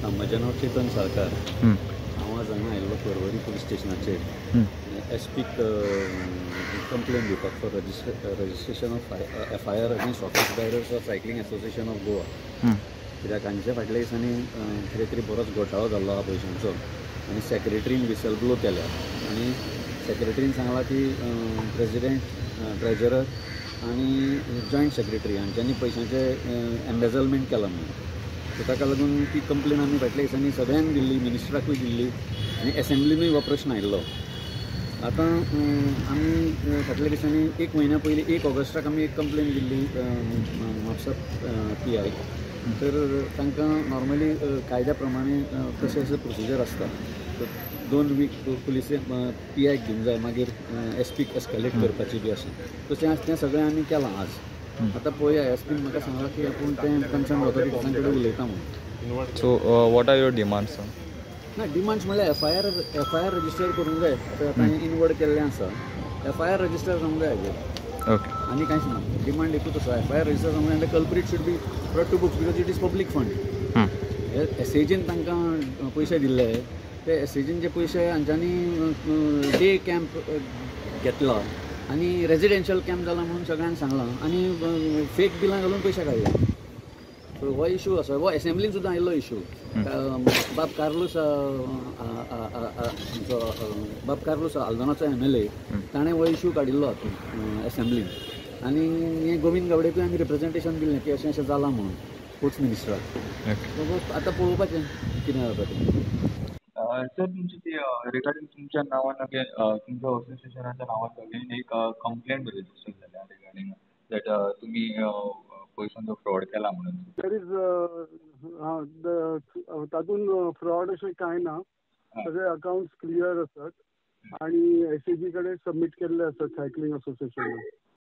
म्हजें नांव चेतन साळकार. हांव आज हांगा आयिल्लो पर्वरी पुलीस स्टेशनाचेर एस पीक कंप्लेन दिवपाक for registration of FIR against office bearers of Cycling Association of Goa. कित्याक हांचे फाटल्या दिसांनी कितें तरी बरोच घोटाळो जाल्लो आहा पयशांचो आनी सेक्रेटरीन विसल ब्लो केल्या आनी सेक्रेटरीन सांगलां की प्रेजिडेंट, ट्रेजरर आनी जॉयंट सेक्रेटरी हांच्यांनी पयशांचें एम्बेजलमेंट केलां म्हणून. सो ताका लागून ती कंप्लेन आमी फाटल्या दिसांनी सगळ्यांक दिल्ली, मिनिस्टराकूय दिल्ली आनी एसेंब्लिनूय हो प्रश्न आयिल्लो. आतां आमी फाटल्या दिसांनी एक म्हयन्या पयलीं 1 ऑगस्टाक आमी एक कंप्लेन दिल्ली म्हापसा पी आयक. तर तांकां नॉर्मली कायद्या प्रमाणे कशें अशें प्रोसिजर आसता, 2 वीक पुलिसे पी आयक दिवंक जाय, मागीर एस पीक एस्कलेट करपाची बी अशें तशें तें सगळें आमी केलां आज. आतां पळोवया, एस पीन म्हाका सांगलां की आपूण तें कन्सर्न ऑथॉरिटीजां कडेन उलयता म्हणून. So what are your demands? ना, डिमांड्स म्हणल्यार एफ I R register करूंक जाय. आतां इनवर्ड केल्लें आसा, एफ I R register जावंक जाय हाजेर. ओके, आनी कांयच ना, डिमांड एकूच आसा, एफ I R register जावंक जाय आनी culprit should be brought to books because it is public fund. हे एस ए जीन तांकां पयशे दिल्ले, ते एस ए जीन जे पयशे हांच्यांनी डे कॅम्प घेतला आनी रेजिडेन्शियल कॅम्प जाला म्हणून सगळ्यांक सांगलां आनी फेक बिलां घालून पयशे काडले. सो हो इशू आसा, हो एसेंब्लीन सुद्दां आयिल्लो इशू. बाब कार्लूस आमचो बाब कार्लूस आल्दोनाचो एम एल ए, ताणें हो इशू काडिल्लो हातूंत एसेंब्लीन आनी हें गोविंद गावडेकूय आमी रिप्रेजेंटेशन दिल्लें की अशें अशें जालां म्हणून स्पोर्ट्स मिनिस्टराक. आतां पळोवपाचें कितें जाता तें. सर, तुमची ती रिगार्डींग तुमच्या नांवान अगेन तुमच्या असोसिएशनाच्या नांवान अगेन एक कंप्लेंट रजिस्टर जाल्या रिगार्डींग that तुमी पयशांचो फ्रॉड केला म्हणून. There is तातूंत फ्रॉड अशें कांय ना, सगळे अकाउंट्स क्लियर आसात आनी एस ए जी कडेन सबमीट केल्ले आसात सायकलींग असोसिएशनान.